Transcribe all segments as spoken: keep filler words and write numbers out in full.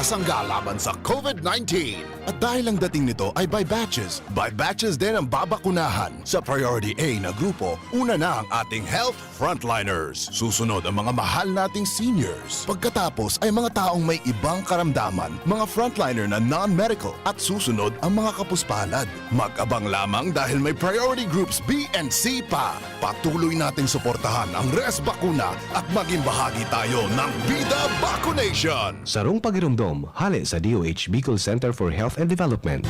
sangga laban sa COVID nineteen. At dahil ang dating nito ay by batches, by batches din ang babakunahan. Sa Priority A na grupo, una na ang ating health frontliners. Susunod ang mga mahal nating seniors. Pagkatapos ay mga taong may ibang karamdaman, mga frontliner na non-medical, at susunod ang mga kapuspalad. Mag-abang lamang dahil may priority groups B and C pa. Patuloy nating suportahan ang Res Bakuna at maging bahagi tayo ng Bida Bakunation! Sarong pagiromdom, hale sa D O H Bicol Center for Health and Development.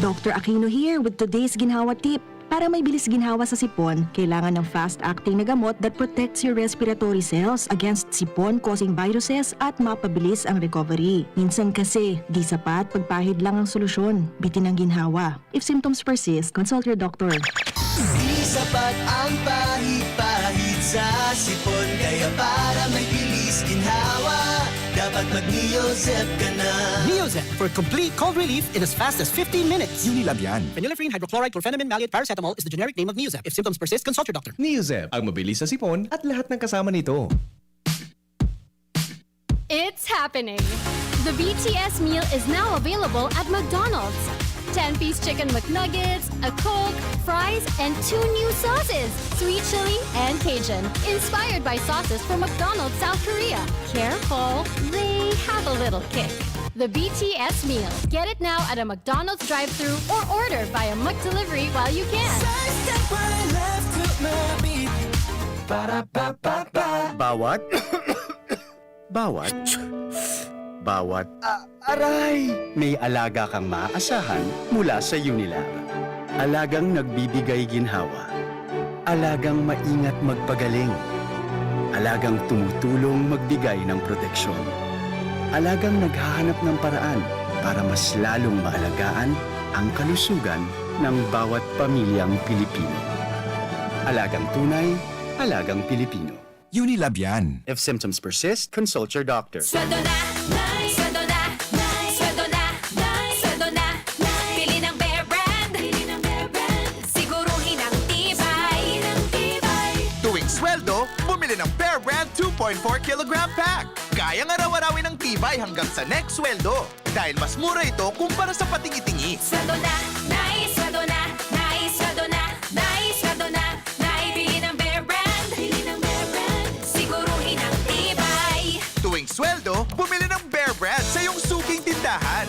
Doctor Aquino here with today's ginhawa tip. Para may bilis ginhawa sa sipon, kailangan ng fast-acting na gamot that protects your respiratory cells against sipon-causing viruses at mapabilis ang recovery. Minsan kasi, di sapat pagpahid lang ang solusyon, bitin ang ginhawa. If symptoms persist, consult your doctor. Di sapat ang pahid-pahid sa sipon, kaya para may bilis ginhawa, dapat mag-Neozep ka na. Neozep for complete cold relief in as fast as fifteen minutes. Unilab yan. Phenylephrine, hydrochloride, chlorphenamine, maleate, paracetamol is the generic name of Neozep. If symptoms persist, consult your doctor. Neozep, ang mabilis sa sipon at lahat ng kasama nito. It's happening! The B T S meal is now available at McDonald's. Ten-piece chicken McNuggets, a Coke, fries, and two new sauces, sweet chili and Cajun, inspired by sauces from McDonald's South Korea. Careful, they have a little kick. The B T S meal. Get it now at a McDonald's drive-thru or order via McDelivery while you can. Sa isang left to my beat. Para pa pa pa. Bawat, bawat, bawat. Ah, aray! May alaga kang maaasahan mula sa Unilab. Alagang nagbibigay ginhawa. Alagang maingat magpagaling. Alagang tumutulong magbigay ng proteksyon. Alagang naghahanap ng paraan para mas lalong maalagaan ang kalusugan ng bawat pamilyang Pilipino. Alagang tunay, alagang Pilipino. Unilab yan. If symptoms persist, consult your doctor. Sweldo na, Nay! Sweldo na, Nay! Sweldo na, Nay! Sweldo na, Nay! Pili ng Bear Brand! Pili ng Bear Brand! Siguruhin ang tibay! Ang tibay! Tuwing sweldo, bumili ng Bear Brand two point four kilogram pack. Kayang araw-arawin ang tibay hanggang sa next sweldo. Dahil mas mura ito kumpara sa patingi-tingi. Sweldo na, Nay! Sweldo na, Nay! Sweldo na, Nay! Sweldo na, Nay! Pili ng Bear Brand! Pili ng Bear Brand! Siguruhin ang tibay! Tuwing sweldo, bumili ng Bear Brand sa iyong suking tindahan.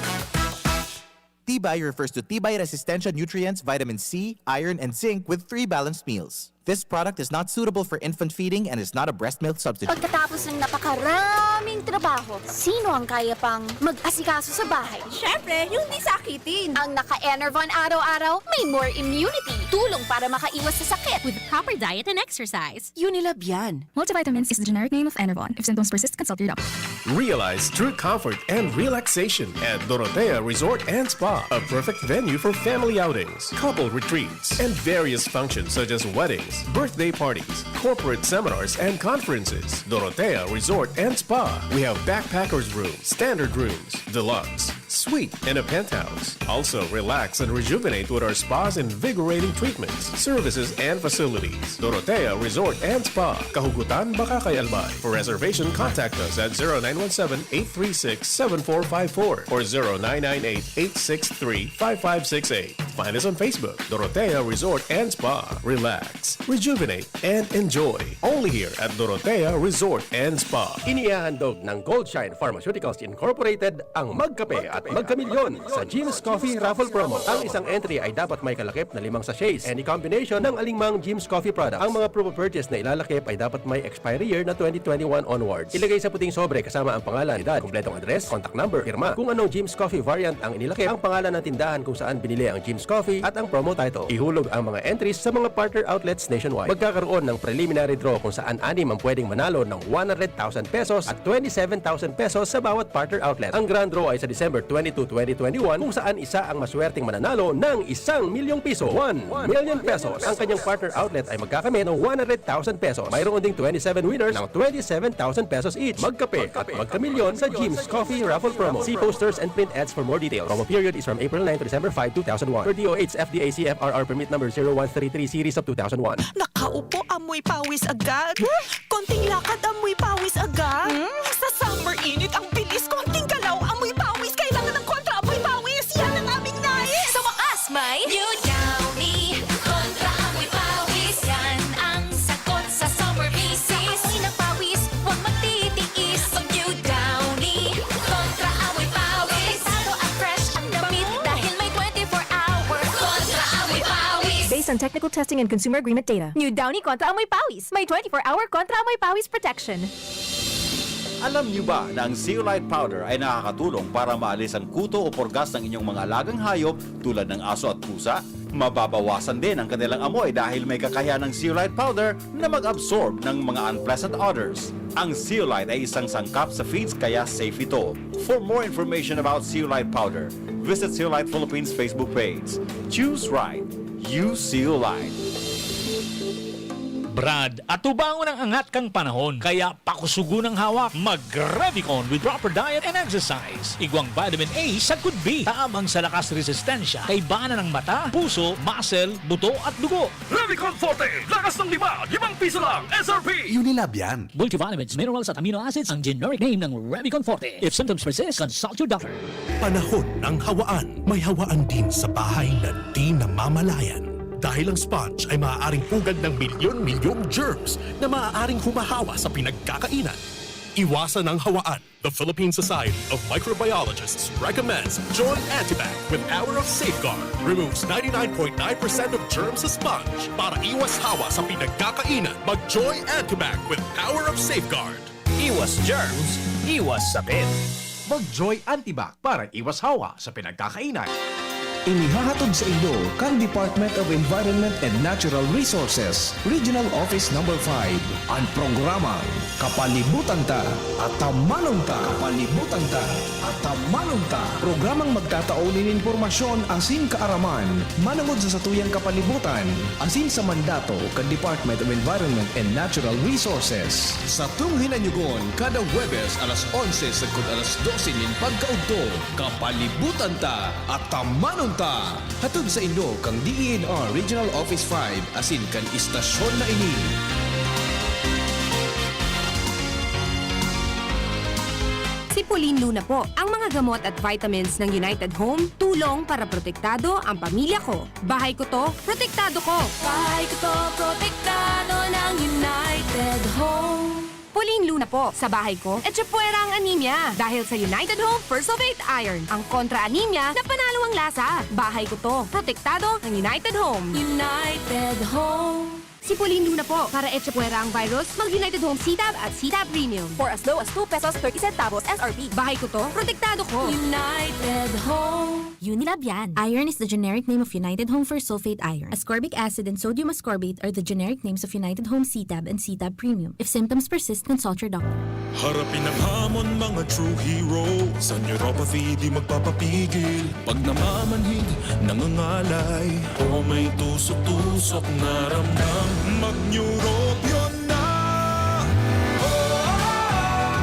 Tibay refers to tibay resistensya nutrients, vitamin C, iron, and zinc with three balanced meals. This product is not suitable for infant feeding and is not a breast milk substitute. Pagkatapos ng napakaraming trabaho, sino ang kaya pang mag-asikaso sa bahay? Siyempre, yung di sakitin. Ang naka-Enervon araw-araw, may more immunity. Tulong para makaiwas sa sakit. With proper diet and exercise. Unilab yan. Multivitamins is the generic name of Enervon. If symptoms persist, consult your doctor. Realize true comfort and relaxation at Dorotea Resort and Spa, a perfect venue for family outings, couple retreats, and various functions such as weddings, birthday parties, corporate seminars, and conferences. Dorotea Resort and Spa. We have backpackers room, standard rooms, deluxe, suite, and a penthouse. Also, relax and rejuvenate with our spa's invigorating treatments, services, and facilities. Dorotea Resort and Spa, Kahugutan, Bacacay, Albay. For reservation, contact us at zero nine one seven, eight three six, seven four five four or zero nine nine eight, eight six three, five five six eight. Find us on Facebook, Dorotea Resort and Spa. Relax, rejuvenate, and enjoy. Only here at Dorotea Resort and Spa. Inihahandog ng Goldshine Pharmaceuticals Incorporated ang Magkape at Magkamilyon sa Jim's Coffee Raffle Promo. Ang isang entry ay dapat may kalakip na limang sachets, any combination ng alingmang Jim's Coffee products. Ang mga proof of purchase na ilalakip ay dapat may expiry year na twenty twenty-one onwards. Ilagay sa puting sobre kasama ang pangalan, edad, kumpletong address, contact number, pirma. Kung anong Jim's Coffee variant ang inilakip, ang pangalan ng tindahan kung saan binili ang Jim's Coffee at ang promo title. Ihulog ang mga entries sa mga partner outlets nationwide. Magkakaroon ng preliminary draw kung saan anim ang pwedeng manalo ng one hundred thousand pesos at twenty-seven thousand pesos sa bawat partner outlet. Ang grand draw ay sa December twenty-two, twenty twenty-one, kung saan isa ang maswerteng mananalo ng isang milyong piso, one million pesos. Ang kanyang partner outlet ay magkakamit ng one hundred thousand pesos. Mayroon ding twenty-seven winners ng twenty-seven thousand pesos each. Magkape at magkamilyon sa Jim's Coffee Raffle Promo. See posters and print ads for more details. Promo period is from April nine to December five, two thousand one. Per D O H F D A C F R R permit number zero one three three series of two thousand one. Nakaupo, amoy pawis agad. Konting lakad, amoy pawis agad. Hmm? Sa summer, init Technical testing and consumer agreement data. New Downy Kontra Amoy Pawis. May twenty-four hour Kontra Amoy Pawis protection. Alam niyo ba na ang zeolite powder ay nakakatulong para maalis ang kuto o purgas ng inyong mga alagang hayop tulad ng aso at pusa? Mababawasan din ang kanilang amoy dahil may kakayahan ng zeolite powder na mag-absorb ng mga unpleasant odors. Ang zeolite ay isang sangkap sa feeds kaya safe ito. For more information about zeolite powder, visit Zeolite Philippines Facebook page. Choose right. Use zeolite. Brad, atubangon ang angat kan panahon, kaya pakusugon ang hawak. Mag-Revicon with proper diet and exercise. Igwang vitamin A sagkod B, tabang sa lakas resistensya, kaibanan ng mata, puso, muscle, buto at dugo. Revicon Forte, lakas ng lima, limang piso lang, S R P! Unilab yan. Multivitamins, minerals at amino acids ang generic name ng Revicon Forte. If symptoms persist, consult your doctor. Panahon ng hawaan. May hawaan din sa bahay na di namamalayan. Dahil ang sponge ay maaaring pugad ng milyon-milyong germs na maaaring humahawa sa pinagkakainan. Iwasan ang hawaan. The Philippine Society of Microbiologists recommends Joy Antibac with Power of Safeguard. Removes ninety-nine point nine percent of germs sa sponge. Para iwas hawa sa pinagkakainan, mag Joy Antibac with Power of Safeguard. Iwas germs, iwas sakit. Mag-Joy Antibac para iwas hawa sa pinagkakainan. Inihahatod sa inyo kan Department of Environment and Natural Resources, Regional Office Number five, an programang Kapalibutan Ta, Atamanon Ta. Kapalibutan Ta, Atamanon Ta. Programang magtatao nin impormasyon asin kaaraman manongod sa satuyang kapalibutan asin sa mandato kan Department of Environment and Natural Resources. Satong hinanyugon kada Huwebes alas onse sagkod alas dose nin pagkaudto. Kapalibutan Ta, Atamanon Ta! Hatod saindo kan D E N R Regional Office five asin kan istasyon na ini. Si Pauline Luna po. Ang mga gamot at vitamins ng United Home, tulong para protektado ang pamilya ko. Bahay ko to, protektado ko. Bahay ko to, protektado ng United Home. Pauline Luna po. Sa bahay ko, etchepuera ang anemia. Dahil sa United Home Fersulfate Iron, ang kontra-anemia na panalo ang lasa. Bahay ko to, protektado ng United Home. United Home. Si Pauline Luna po. Para etchepuera ang virus, mag United Home C-Tab at C-Tab Premium. For as low as two pesos thirty centavos S R P. Bahay ko to, protektado ko. United Home. Unilab yan. Iron is the generic name of United Home Fersulfate Iron. Ascorbic acid and sodium ascorbate are the generic names of United Home C-Tab and C-Tab Premium. If symptoms persist, consult your doctor. Harapin ang hamon, mga true hero. Sa neuropathy, di magpapapigil. Pag namamanhid, nangangalay, o may tusok-tusok na ramdam, mag-Neurobion na! Oh,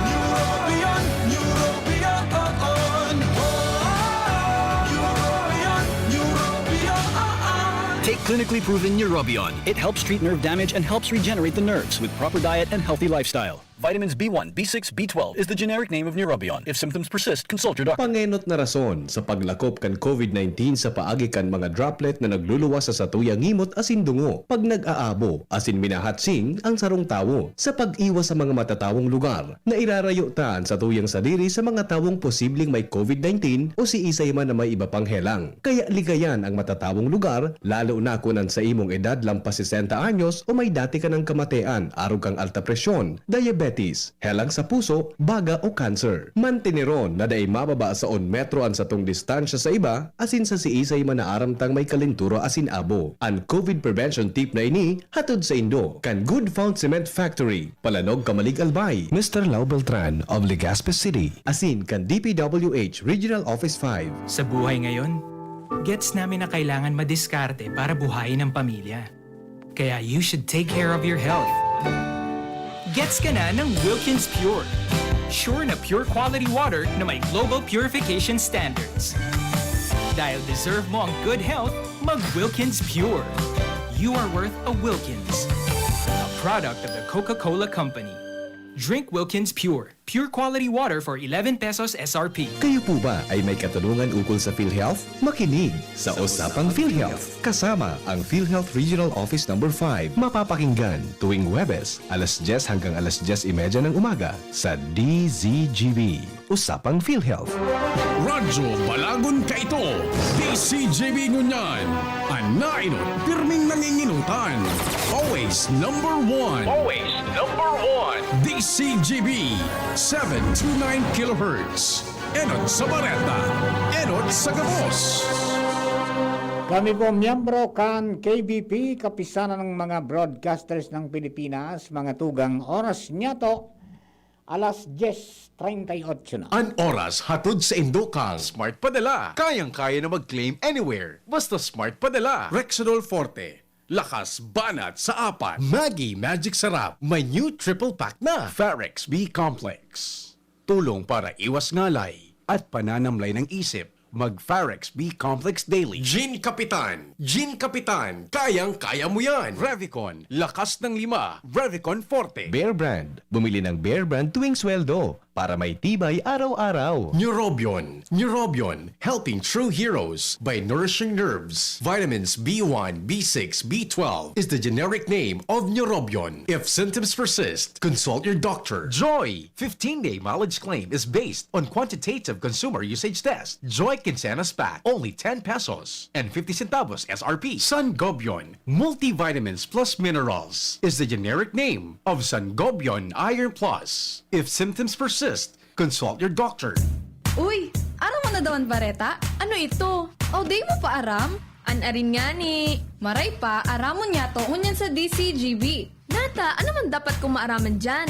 Neurobion, Neurobion, oh, on. Oh, Neurobion, Neurobion, oh, on. Take clinically proven Neurobion. It helps treat nerve damage and helps regenerate the nerves with proper diet and healthy lifestyle. Vitamins B one, B six, B twelve is the generic name of Neurobion. If symptoms persist, consult your doctor. Pangenot na rason sa paglakop kan COVID nineteen sa paagi kan mga droplet na nagluluwas sa satuyang ngimot asin dungo pag nag-aabo asin minahatsing ang sarong tawo. Sa pag-iwas sa mga matatawong lugar, nairarayo ta an satuyang sadiri sa mga tawong posibleng may COVID nineteen o siisay man na may iba pang helang. Kaya ligayan ang matatawong lugar, lalo na kun an sa imong edad lampas sesenta anyos o may dati ka nang kamatean arog kan alta presyon, diabetes, helang sa puso, baga o cancer. Manteneron na dai mababa sa un metro an satong distansya sa iba asin sa siisay man na aram tang may kalentura asin abo. An COVID prevention tip na ini hatod saindo kan Good Found Cement Factory, Palanog, Camalig, Albay, Mister Lau Beltran of Legazpi City, asin kan D P W H Regional Office five. Sa buhay ngayon, gets namin na kailangan madiskarte para buhayin ang pamilya. Kaya you should take care of your health. Gets ka na ng Wilkins Pure. Sure na pure quality water na may global purification standards. Dahil deserve mo ang good health, mag Wilkins Pure. You are worth a Wilkins. A product of the Coca-Cola Company. Drink Wilkins Pure. Pure quality water for eleven pesos S R P. Kayo po ba ay may katanungan ukol sa PhilHealth? Makinig sa Usapang PhilHealth kasama ang PhilHealth Regional Office Number five. Mapapakinggan tuwing Huwebes, alas dyes hanggang alas dyes y media ng umaga sa D Z G B. Usapang PhilHealth. Radyo Balagon kaito, D Z G B ngunyan. An nainot, pirming nanginginutan. Always number one. Always number one. D Z G B, seven two nine kilohertz. Enot sa bareta, enot sa gabos. Kami po, miyembro kan K B P, Kapisanan ng mga Broadcasters ng Pilipinas, mga tugang, oras niyato, alas dyes treinta y ocho na. An oras hatod saindo kan Smart Padala. Kayang-kaya na mag-claim anywhere. Basta Smart Padala. Rexidol Forte. Lakas banat sa apat. Maggi Magic Sarap. May new triple pack na. Farex B Complex. Tulong para iwas ngalay at pananamlay ng isip. Mag Farex B Complex Daily. Gin Kapitan. Gin Kapitan. Kayang-kaya mo yan. Revicon. Lakas ng lima. Revicon Forte. Bear Brand. Bumili ng Bear Brand tuwing sweldo para may tibay araw-araw. Neurobion. Neurobion. Helping true heroes by nourishing nerves. Vitamins B one, B six, B twelve is the generic name of Neurobion. If symptoms persist, consult your doctor. Joy. Fifteen-day mileage claim is based on quantitative consumer usage test. Joy Quincenas Pack, only ten pesos and fifty centavos S R P. Sangobion, multivitamins plus minerals, is the generic name of Sangobion Iron Plus. If symptoms persist, consult your doctor. Uy, aram mo na daw an bareta? Ano ito? O, di mo pa aram? An arin ngani. Maray pa, aramon niyato ngunyan sa D Z G B. Nata, ano man dapat kong maaraman diyan?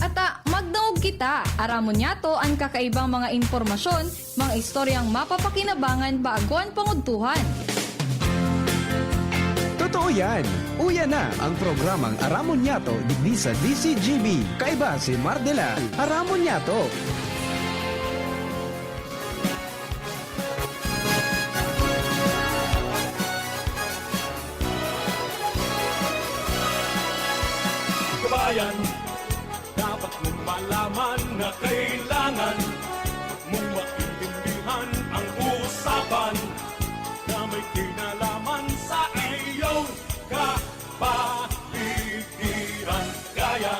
Ata, magdangog kita. Aramon niyato an kakaibang mga impormasyon, mga istoryang mapapakinabangan bago an pangudtuhan. Totoo yan! Uya na ang programang Aramon Niyato digdi sa D Z G B. Kaiba si Mar Delal. Aramon Niyato! Kabayan, dapat mong malaman na kailangan mong maintindihan ang usapan na may kinalaman sa iyong kapaligiran. Kaya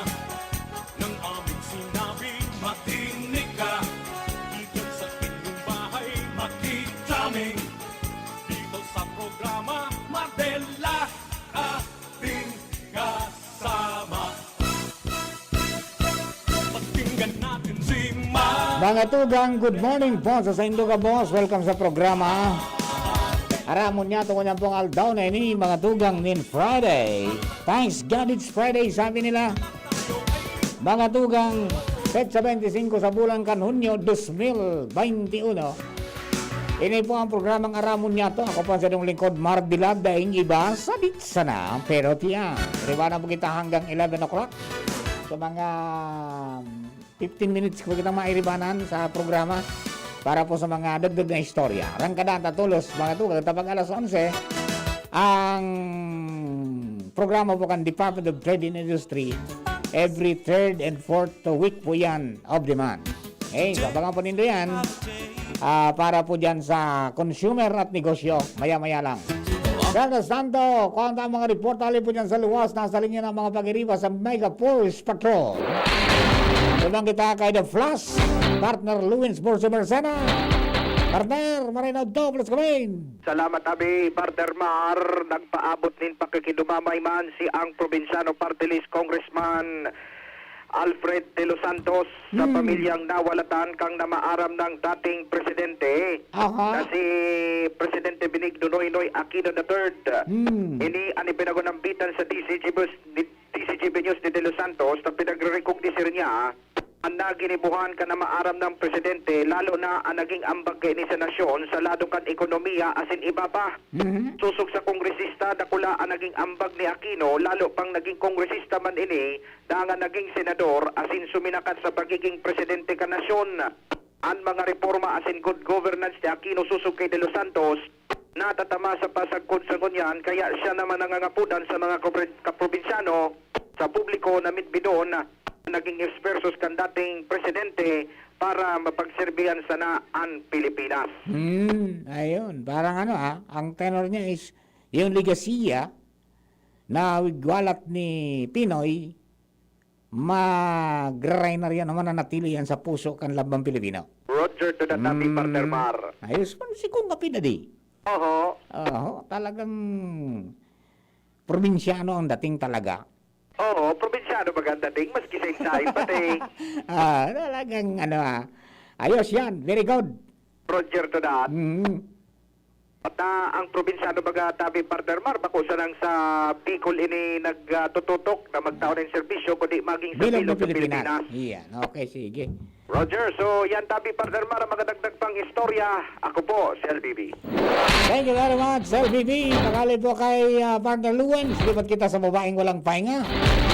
ng aming sinabi, makinig ka. Diyan sa inyong bahay, makijaming. Dito sa programa, Mar Delal, ating kasama. Pakinggan natin si Mar. Mga tugang, good morning po sa saindo gabos. Welcome sa programa. Aramon niyato ngunyan pong aldaw na ini, mga tugang, nin Friday. Thanks God it's Friday, sabi nila. Mga tugang, petsa bente singko sa bulan kan Hunyo, dos mil bente uno. Ini po ang programang Aramon Niyato. Ako po ang sa inyong lingkod, Mar Delal, daing iba, sabit sana, pero tiyan. Iriba na po kita hanggang eleven o'clock. Sa mga fifteen minutes po kitang mairibanan sa programa para po sa mga dagdag na istorya. Arangkadan ta tolos, mga tugang, tapag alas onse, ang programa po kan Department of Trade and Industry. Every third and fourth week po yan of the month. Okay, so abangan po nindo yan. Ah, para po dyan sa consumer at negosyo, maya-maya lang. Mientras tanto, kung ang mga report hali po dyan sa luwas, nasa linya ng mga pag-iriba sa Mega Force Patrol. Tumang kita kay The Flash, partner Luwins Burso Mercena. Partner, marinaw, doubles kami. Salamat, abi, Partner Mar. Nagpaabot nin pakikidumamay man si ang probinsyano party list Congressman Alfred De Los Santos sa Hmm. pamilyang nawalatan kan namaaram ng dating presidente Aha. na si Presidente Benigno Noynoy Aquino the third. Hmm. Ini an ipinagunambitan sa D Z G B, D Z G B News ni De Los Santos na pinagre-recognize niya an naginibuhan kan namaaram ng presidente, lalo na an naging ambag kaini sa nasyon sa lado kan ekonomiya asin iba pa. Mhm. Sosog sa kongresista, dakula an naging ambag ni Aquino, lalo pang naging kongresista man ini, dangan naging senador, asin suminakat sa pagiging presidente kan nasyon. An mga reporma asin good governance ni Aquino sosog kay De Los Santos natatama sa pasagkod sa ngunyan, kaya siya naman nangangapodan sa mga kopre-, kaprobinsyano, sa publiko na midbidon naging esfuerzos kan dating presidente para mapagserbihan sana an Pilipinas. Hmm, ayun. Parang ano, ah, ang tenor niya is yung legasiya na wigwalat ni Pinoy, magraray na riyan o mananatili yan sa puso kan lambang Pilipino. Roger to that, happy Hmm, partner Mar. Ayos man si Kong Kapinadi. Oho. Oho, talagang probinsyano ang dating talaga. Oo, probinsyano baga ang dating, maski sa insay pati. Ah, talagang ano, ah. Ayos yan, very good. Roger to that. Mm. At, ah, ang probinsyano baga, tabi, partner Mar, bako sanang sa Bicol ini nagtututok na magtao ng serbisyo, kundi maging sa Bilog bilog ng Pilipinas. Pilipinas. Iyan. Okay, sige. Roger, so yan, tabi, partner Mar, ang makadagdag pang istorya. Ako po, si L B B. Thank you very much, L B B. Pakali po kay, ah, partner Luwens. Lipat kita sa babaeng walang pahinga.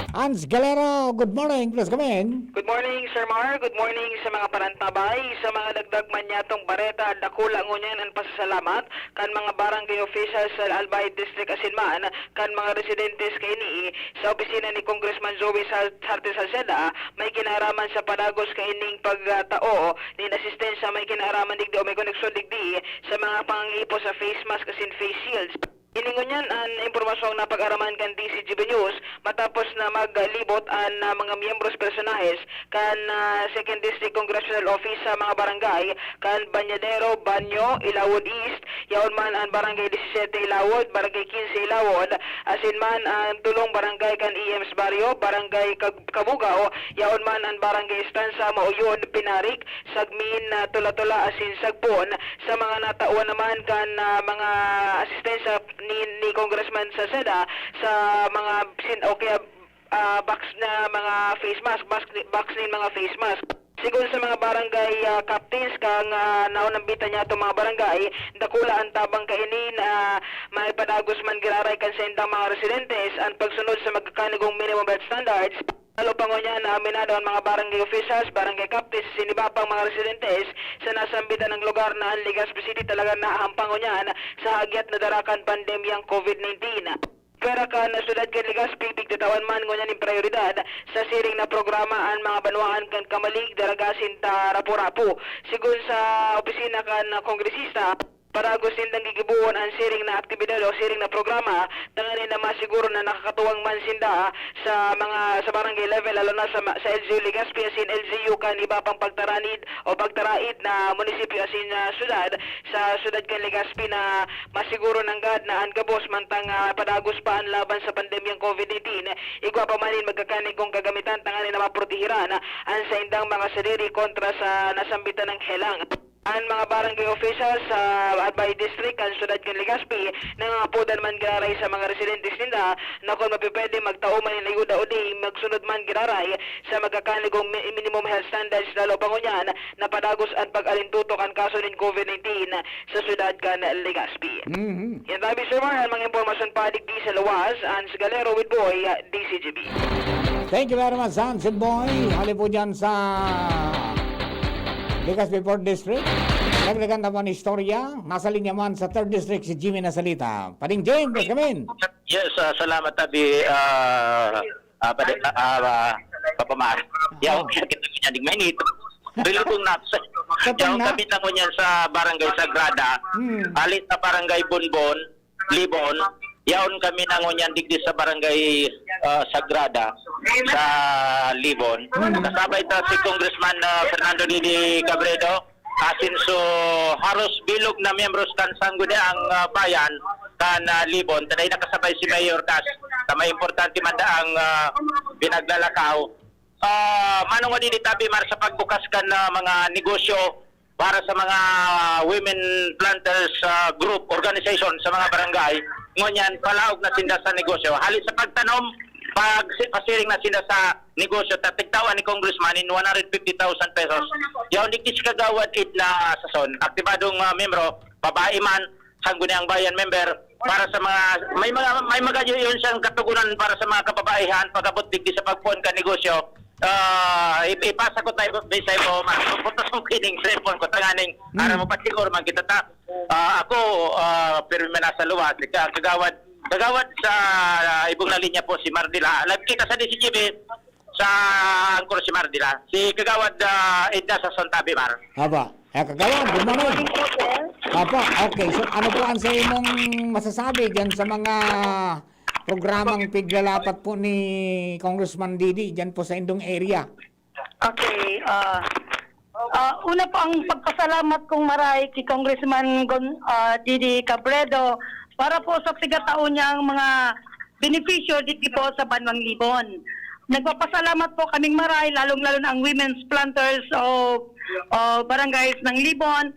Hans Galero, good morning. Please come in. Good morning, Sir Mar. Good morning sa mga parantabay. Sa mga dagdag man niyatong bareta, dakula ngunyan an pasasalamat kan mga barangay officials sa Albay District asin man kan mga residentes kaini sa opisina ni Congressman Joey Sal-, Sarte Salceda, may kinaaraman sa padagos kaining pagtao nin asistensya may kinaaraman digdi o may koneksyon digdi sa mga pangangipo sa face mask asin face shields. Ini ngunyan an impormasyong napag-araman kan D C G B News matapos na maglibot an, ah, mga miyembros personahes kan, ah, Second District Congressional Office sa mga barangay kan Bañadero, Baño, Ilawod East, yaon man an Barangay disisete Ilawod, Barangay kinse Ilawod, asin man an tulong barangay kan E M's Barrio, Barangay Kag-, Kabugao, yaon man an Barangay Estansa, Maoyon, Pinarik, Sagmin, ah, Tula-Tula, asin Sagbon. Sa mga natawan naman kan, ah, mga asistensya ni, ni Congressman Salceda sa mga sin-, o kaya, ah, box na mga face mask, box ni, box nin mga face mask. Sigon sa mga barangay, ah, captains, kan, ah, naunambitan niya itong mga barangay, dakula an tabang kaini na may padagos man giraray kan saindang mga residentes an pagsunod sa magkakanigong minimum health standards. Lalo pa ngunyan na aminado an mga barangay officials, barangay captains, asin iba pang mga residentes sa nasambitan ng lugar na an Legazpi City talaga nahahampang ngunyan sa hagyat na dara kan pandemyang COVID nineteen. Pwera kan syudad kan Legazpi, pigtatawan man ngunyan nin prayoridad sa siring na programa an mga banwaan kan Camalig, Daraga asin Rapu-Rapu. Sigon sa opisina kan kongresista, padagos nindang gigibohon an siring na aktibidad o siring na programa tanganing na masiguro na nakakatuwang man sinda sa mga, sa barangay level, lalo na sa ma-, sa L G U Legazpi asin L G U kan iba pang pagtaranid o pagtaraid na munisipyo asin, ah, syudad sa syudad kan Legazpi na masiguro nanggad na an gabos mantang, ah, padagos pa an laban sa pandemyang COVID nineteen, igwa pa man nin magkakanigong kagamitan tanganing na maprotehiran an saindang mga sadiri kontra sa nasambitan ng helang. An mga barangay officials sa Albay District kan syudad kan Legazpi nangangapodan man giraray sa mga residentes ninda na kun mapipwede magtao man nin ayuda o di, magsunod man giraray sa magkakanigong mi-, minimum health standards, lalo pa ngunyan na padagos an pag-alintutok kan kaso nin COVID nineteen sa syudad kan Legazpi. Mhm. Yan tabi, Sir Mar, an mga impormasyon pa digdi sa luwas, Hans Galero with Boy, D C G B. Thank you very much, Hans and Boy. Hali po dyan sa Legazpi Fourth District. Dagdagan ta pa an istorya. Nasa linya man sa Third District si Jimmy Nasalita. Pading Jim, please come in. Yes, ah, salamat, tabi, ah, ah, pade-, ah, ah, ah, Papa Mar. Yaw, kita ko niya, di mainit. Bilog na. Katong Yaw, na. Kami na ngunyan sa Barangay Sagrada. Hmm. Hali sa Barangay Bonbon, Libon. Yaon kami na ngunyan digdi sa Barangay, ah, Sagrada, sa Libon. Hmm. Kasabay ta si Congressman, ah, Fernando Didi Cabredo. Asin so, haros bilog na miyembros kan Sangguniang, ah, Bayan kan, ah, Libon, taday nakasabay si Mayor Cas, sa may importante man daang, ah, pinaglalakaw. Ah, manong adi ni tabi man sa pagbukas kan, ah, mga negosyo para sa mga women planters, ah, group, organization sa mga barangay. Ngunyan, palaog na sinda sa negosyo. Hali sa pagtanom, pag, pasiring na sinda sa negosyo, tatigtawan ni Congressman in one hundred fifty thousand pesos. Yaon digdi si Kagawad Edna Sason, aktibadong, ah, membro, babae man, Sangguniang Bayan member, para sa mga, may mga, may mga yun siyang katugunan para sa mga kababaihan, pag-abot digdi sa pagpuon ka negosyo. Ah, ip-, ipasa ko tayo, bisay mo, mas pupunta sa kining cellphone ko, tanganing, Mm. Aram mo pa siguro, magkita ta. Ah, ako, ah, pirmi man nasa luwas, ika-, kagawad, kagawad sa, ah, ibong na linya po, si Mardila. Nagkita sa D C G B, sa Angkor si Mardila, si Kagawad, ah, Edna Sason Tabi, Mar. Aba, eh, Kagawad, good morning. Good morning po, sir. Aba, okay. So, ano po ang sa imong masasabi diyan sa mga programang piglalapat po ni Congressman Didi diyan po sa indong area? Okay, ah, ah, una po ang pagpasalamat kong maray kay Congressman Gon-, ah, Didi Cabredo para po sa pigkatao niyang mga benepisyo dito po sa Banwang Libon. Nagpapasalamat po kaming maray, lalong-lalo na ang women's planters o, o barangays ng Libon,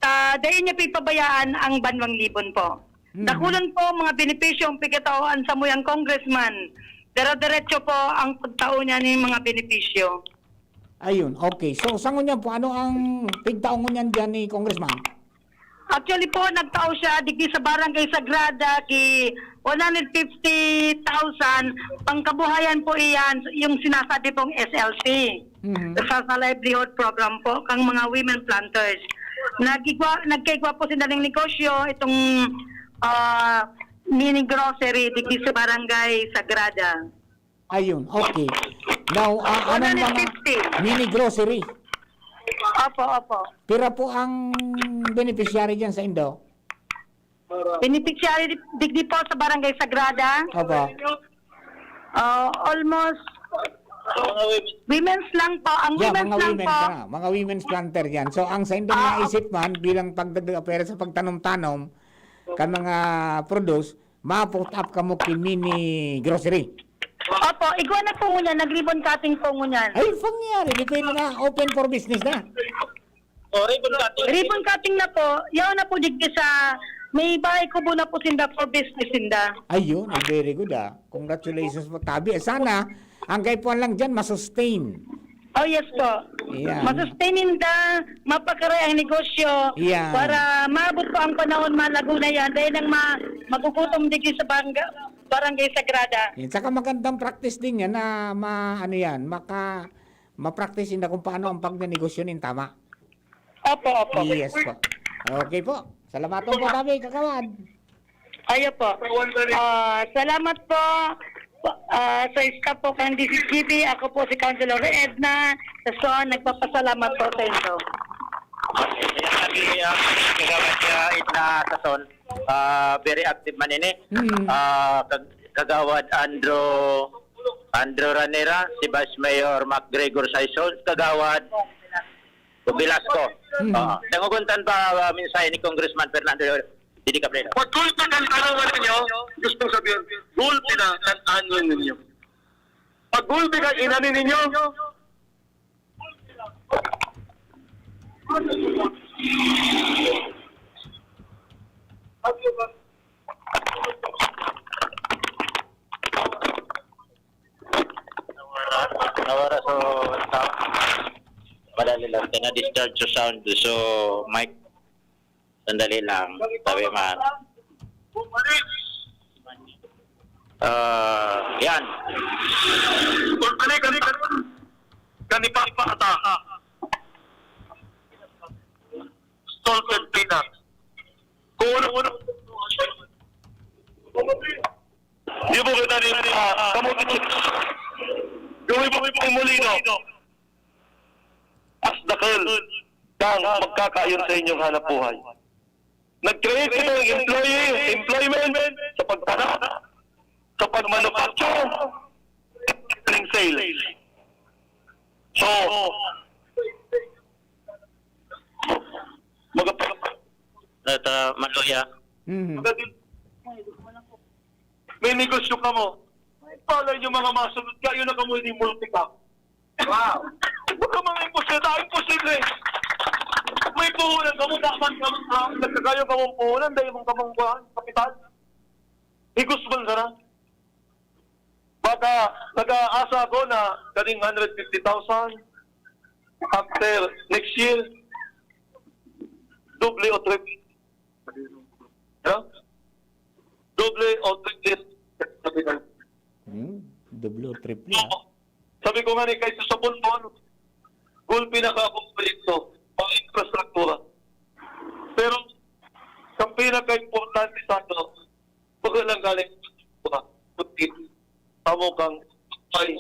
ta dai niya pipabayaan ang Banwang Libon po. Mm. Dakulon po mga benepisyo ang pigkatao an samuyang congressman. Dire-diretso po ang pagtao niya ning mga benepisyo. Ayun, okay. So, sa ngunyan po, ano ang pigtao ngunyan diyan ni Congressman? Actually po, nagtao siya digdi sa Barangay Sagrada ki one hundred fifty thousand, pangkabuhayan po iyan, yung sinasabi pong S L P. Mhm. Sa, sa livelihood program po, kang mga women planters. Nagigwa, nagkaigwa po sila ng negosyo, itong, ah, mini grocery digdi sa Barangay Sagrada. Ayun, okay. Now, ah, anong mga one hundred fifty. Mini grocery? Opo, opo. Pira po ang beneficiary diyan sa indo? Beneficiary di, digdi po sa Barangay Sagrada. Opo. Ah, almost women's lang po. Ang Yeah, women's mga lang women's po. na, mga women's planter yan. So, ang sa indong Ah, naisip man, bilang pagdagdag pera sa pagtanom-tanom, kan mga produce, ma-put up kamo ki mini grocery. Opo, igwa na po ngunyan, nag-ribbon cutting po ngunyan. Ay, pangyari, di pwede na, open for business na. Oh, ribbon cutting. Ribbon cutting na po, yaon na po digdi sa may bahay kubo na po sinda for business sinda. Ayun, ay, very good, ah. Congratulations po, Tabi. Sana, ang kaipuhan lang dyan, masustain. Oh, yes po. Yan. Masustain ninda, mapakaray ang negosyo Yan. para maabot po ang panahon, malago na yan. Dahil nang ma-, magugutom digdi sa barangay, barangay Sagrada. Yan. Saka magandang practice din yan na ma-, ano yan, maka-, ma-practice ninda kung paano ang pagnenegosyo nin tama. Opo, opo. Yes po. Okay po. Salamat po, Tabi, Kagawad. Ayo po. Ah, salamat po, ah, sa staff po kan D Z G B. Ako po si Councilor Edna Sason. Nagpapasalamat po sa inyo. Kaya sabi, ah, Kagawad, ah, Edna Sason, ah, very active man ini. Mm. Ah, Kag-, Kagawad Andrew, Andrew Ranera, si Vice Mayor Mac Gregor Saison, Kagawad Velasco. Mm. Oo. Dangogon ta pa, ah, mensahe ni Congressman Fernando Didi Cabrera. Pag gulpi kan tanong ninyo, gusto kong sabihin, gulpi na kan ano ninyo. Pag gulpi kan inanin ninyo, Nawara, nawara so sound. Madali lang, na-discharge so sound. So, mic, sandali lang. Sabi man. Ah, yan. Kani, kani, kani, kani pa, pa, ata. Salted peanut. Kung ano, ano. Di mo kita ni, ah, kamote chips. Gawin mo yung molino. As dakul. Kang magkakayon sa inyong hanap buhay. Nag-create ito ng employee, employment sa pagtanom, sa pagmanufacture, and sales. So, magap- At, ah, maluya. Mhm. May negosyo ka mo. Palay yung mga masunod ka, yun na kamo yung multi ka. Wow! Huwag ka mga imposible. Ah, imposible. May puhunan ka mo, dapat ka mo, ah, nagkakayo ka mong puhunan, dahil mong kamong kuhaan, kapital. Higos man sana. Baka nag-aasa ako na kaning hundred fifty thousand after next year, doble o triple. No? Doble o triple. Hmm, doble o triple, ah. Sabi ko nga ni, kahit sa Bonbon, gulpi na ka akong proyekto, pang infrastruktura. Pero, ang pinaka-importante sa ato, pag lang galing, kundi, amo kang, ay,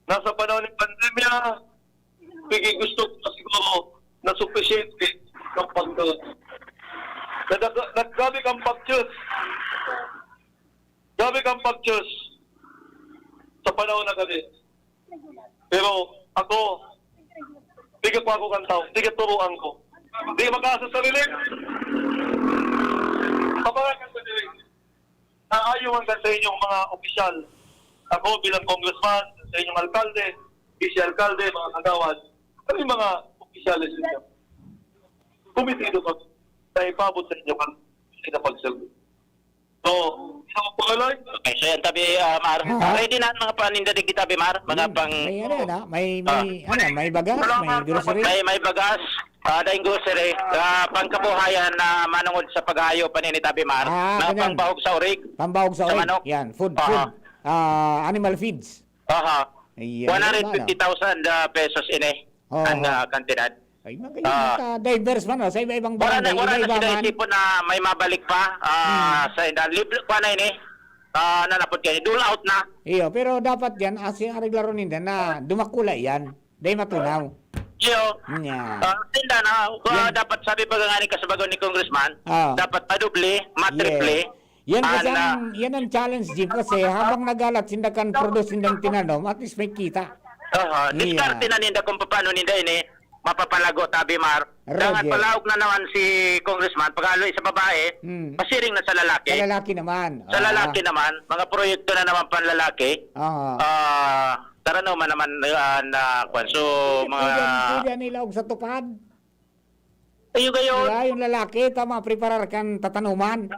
Nasa panahon ng pandemya, pigi gusto ko siguro na sufficient ang pagkaon. Nagdaga-, naggrabe kang pag-choose. Grabe kang pag-choose sa panahon na gali. Pero ako, di ka pa ako kantaw, di ka turuan ko. Di ka makaasa sa relief. Papangakan ko diri. Naayo man sa inyong mga opisyal. Ako bilang congressman, sa inyong alkalde, vice alkalde, mga kagawad, kami mga opisyales ninyo. Kumitido kami na ipabot sa inyo kami sa pagserbi. So, isa ko pangalay. Okay, so yan tabi, ah, Mar. Ah. Ready na ang mga paninda digdi tabi, Mar? Mga Hmm, pang may ano na, may, Ah. may, ano, may bagas, may grocery. May, may bagas, ah, daing grocery, ah, pangkabuhayan na manungod sa paghayo, panini tabi, Mar. Ah, Mga ganyan. Pambahog sa urig, Pambahog sa sa urig. Manok. Yan, food, Aha. food. Ah, animal feeds. Aha. Ayan, One hundred fifty thousand, ah, pesos ini. Oo. Ang, ah, kantidad. Ay, magayon. Ah. Maka-diverse man, oh, sa iba-ibang Wala na, barangay, wala na iba-iba sila man. Isipon na may mabalik pa, ah, Hmm. sa indan. Libre pa na ini. Ah, nanapod kayo. Dole out na. Iyo, pero dapat yan, asi, areglaron ninda na dumakula yan. Dahil matunaw. Iyo. Yan. Ah, tinda na, ah, Yan. dapat sabi pa nga ni kasabagon ni Congressman, Ah. dapat madoble, matriple. Yes. Yan kasi Ala. ang, yan ang challenge, Jim, kasi habang nagalat sinda kan produce sindang tinanom, at least may kita. Aha, Yeah. diskarte na ninda kung paano ninda ini mapapalago, tabi, Mar. Roger. Dangan palaog na naman si Congressman, pag-aloy sa babae, Hmm. pasiring na sa lalaki. Sa lalaki naman. Sa Ah. lalaki naman, mga proyekto na naman panlalaki. Ah. Ah, tarano man naman, ah, na, kwan. So, Pwede, mga pwede, pwede nila og sa tupad. Ayun, gayon. Diba? Yung lalaki, tama, preparar kan tatanuman.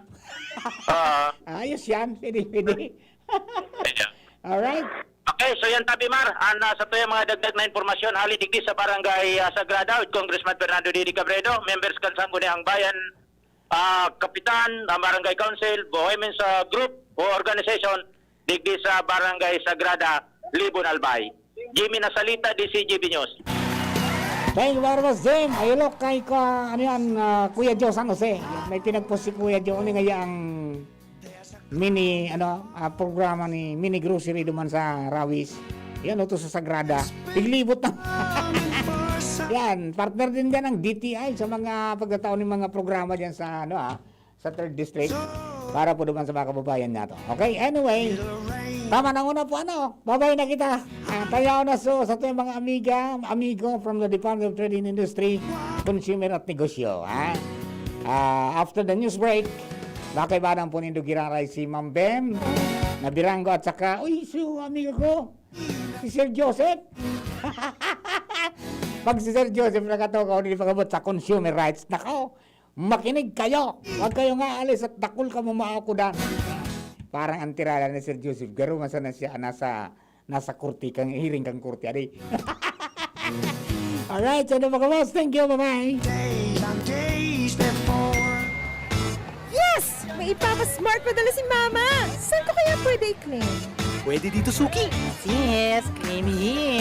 Oo. Ayos yan. Pwede, pwede. Ayun. Alright. Okay, so yan, Tabi Mar, ang nasa to yung mga dagdag na impormasyon, hali digdi sa Barangay, ah, Sagrada, with Congressman Fernando Didi Cabredo, members kan Sangguniang Bayan, ah, Kapitan, ang Barangay Council, Bohemians, ah, Group o Organization, digdi sa Barangay Sagrada, Libon, Albay. Jimmy Nasalita, D C G B News. Thank you very much, Jim. Ayun, kay ka, ano yan, ah, Kuya Joe San Jose. May pinag-post si Kuya Joe. Ano nga yan ang mini, ano, ah, programa ni Mini Grocery duman sa Rawis? Yan, o, to sa Sagrada. Tiglibot na. Yan, partner din dyan ang D T I sa mga pagtatao ng mga programa dyan sa, ano, ah, sa third district para po naman sa mga kababayan nato. Okay, anyway, tama na muna po, ano, babay na kita. Ah, tayaw na so sa ating mga amiga, amigo from the Department of Trade and Industry, Consumer at Negosyo, ha? Ah, after the news break, makaibanan po nindo giraray si Ma'am Bem, na Birango at saka, uy, si amigo ko, si Sir Joseph. Pag si Sir Joseph nakatoka, hindi pag-abot sa consumer rights, nako, makinig kayo. Huwag kayong aalis at dakul kamo maakudan. Parang ang tirada ni Sir Joseph, garo man sana siya nasa, nasa korte, kang hiring kang korte, adi. Alright, so, mga boss, thank you, bye-bye. Days and days before. Yes! May ipapa-smart padala si Mama! Saan ko kaya pwede i-claim? Pwede dito, Suki. Yes, claim here.